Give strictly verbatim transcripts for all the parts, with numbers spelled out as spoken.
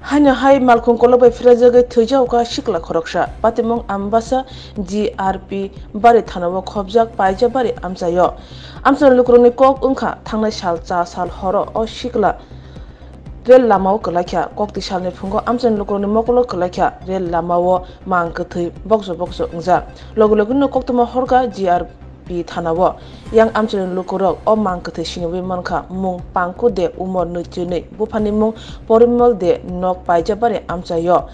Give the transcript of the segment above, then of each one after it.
Haino hai malkhung kolok bai pherajagwi thwijak kha sikla khoroksa. Patimung Ambasa G R P bari thanao khobjak Paijabari amchaio. Amchaini lukurokni kok wngkha thangnai sal cha sal horo o sikla rel lamao kwlaikha. Kokti salni phungo amchaini lukurokni mokolo kwlaikha rel lamao mang kwthwi bokso bokso wngjak. Logi logino koktwma horkha G R P thanao. Yang amchaini lukurok o mang kwthwi siniwi mankha mung Pangku de, umor nwi chinwi, buphani mung Porimol de, nok Paijabari amchaio.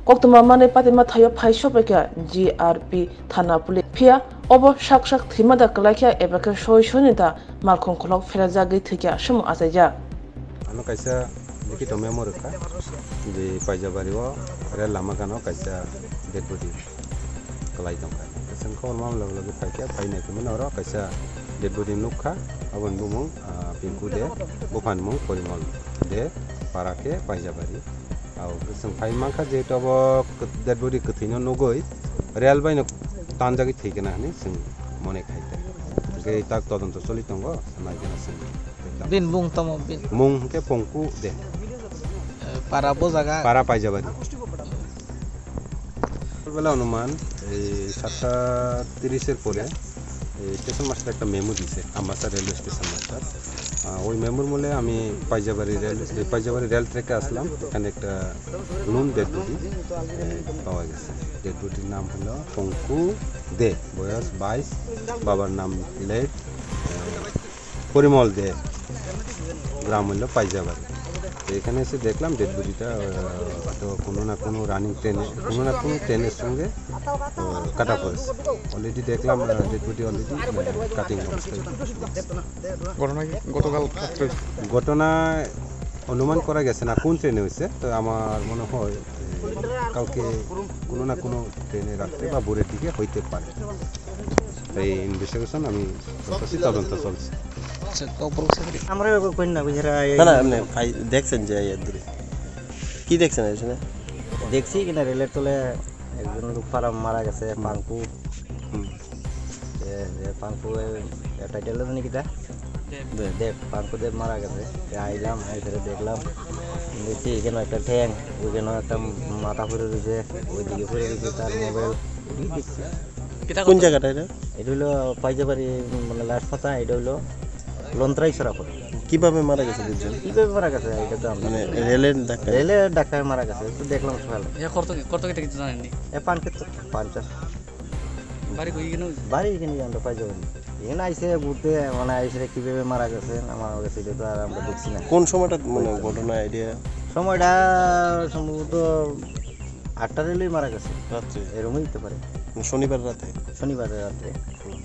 Koktwma manwi patima thaio phai sophaikha G R P thana police. Phiya obo sak sak thwima da kwlaikha eba khe soi soini da malkhung kolok pherajagwi thwikha swmung achaijak. Ano kaisa likito memo rwkha je Paijabari o rel lama gana o kaisa dead body kwlai tongkha. Chwng khobor mamla logi phaikha, phai naikhe mano oro kaisa dead body nukha, aboni bumung, ah, Pinku de, buphani mung Porimol de, para khe Paijabari. Au, chwng phai mankha jehetu abo kwt-, dead body kwthwino nugwi rel baino tanjagwi thwikhe na hwnwi chwng mone khai ta. Hwnkhe tak todonto choli tongo, naikhe na chwng. Bin bung tamo bin. Mung hwnkhe Pongku de. Eh, para bo jaga. Para Paijabari. Bela anuman ei satta tirisher pore এই station master একটা মেমো দিছে, Ambassa railway station master. আহ, ওই মেমোর মূলে আমি পাইজাবাড়ি রেল, এই পাইজাবাড়ি রেল ট্র্যাকে আসলাম, এখানে একটা নুন ডেড বডি পাওয়া গেছে। ডেড বডির নাম হলো পঙ্কু দে, বয়স বাইশ, বাবার নাম লেট পরিমল দে, গ্রাম হলো পাইজাবাড়ি। তো এখানে এসে দেখলাম ডেড বডিটা, আহ, হয়তো কোনো না কোনো রানিং ট্রেনে, কোনো না কোনো ট্রেনের সঙ্গে, আহ, কাটা পড়েছে। অলরেডি দেখলাম, আহ, ডেড বডি অলরেডি, আহ, কাটিং অবস্থায়। ঘটনা কি গতকাল রাত্রে? ঘটনা অনুমান করা গেছে না কোন ট্রেনে হয়েছে, তো আমার মনে হয়, আহ, কালকে কোনো না কোনো ট্রেনে রাত্রে বা ভোরের দিকে হইতে পারে। এই ইনভেস্টিগেশন আমি চলতেছি, তদন্ত চলছে। আচ্ছা, তো অপর কাছে করি। আমরা এবার কই না, বুঝে রা, এই না, না, এমনি ভাই দেখছেন যে এই দূরে। কি দেখছেন এখানে? দেখছি কিনা রেলের তলে একজন লোক পারা মারা গেছে, হুম। পাঙ্কু। হুম। এ, এ, পাঙ্কু, এ, এ, টাইটেল জানি কিতা? দেব। দেব, পাঙ্কু দেব মারা গেছে। এ, আইলাম, আই ফেরে দেখলাম। দেখছি এখানে একটা ঠ্যাং, ওইখানে একটা মাথা পড়ে রয়েছে, ওইদিকে পড়ে রয়েছে তার মোবাইল। কোন জায়গাটা এটা? এটা হলো পাইজাবাড়ি, মানে, লাশ পাতা, এটা হলো লন্ত্রাইছড়া পড়ে। কিভাবে মারা গেছে বুঝছেন? কিভাবে মারা গেছে এটা তো আমরা মানে রেলের ধাক্কা? রেলের ধাক্কায় মারা গেছে, তো দেখলাম সকালে। এ কত, কত কেটে কিছু জানেননি? এ পান খেত, পান চাষ। বাড়ি কই এখানে? বাড়ি এখানে আমরা পাইজাবাড়ি। এখানে আইসে ঘুরতে, মানে, আইসে কিভাবে মারা গেছে, আমার কাছে এটা তো আর আমরা দেখছি না। কোন সময়টা, মানে, ঘটনা আইডিয়া? সময়টা সম্ভবত আটটা রেলেই মারা গেছে। রাত্রে? এরকমই হতে পারে। মানে শনিবার রাতে? শনিবার রাত্রে। হুম।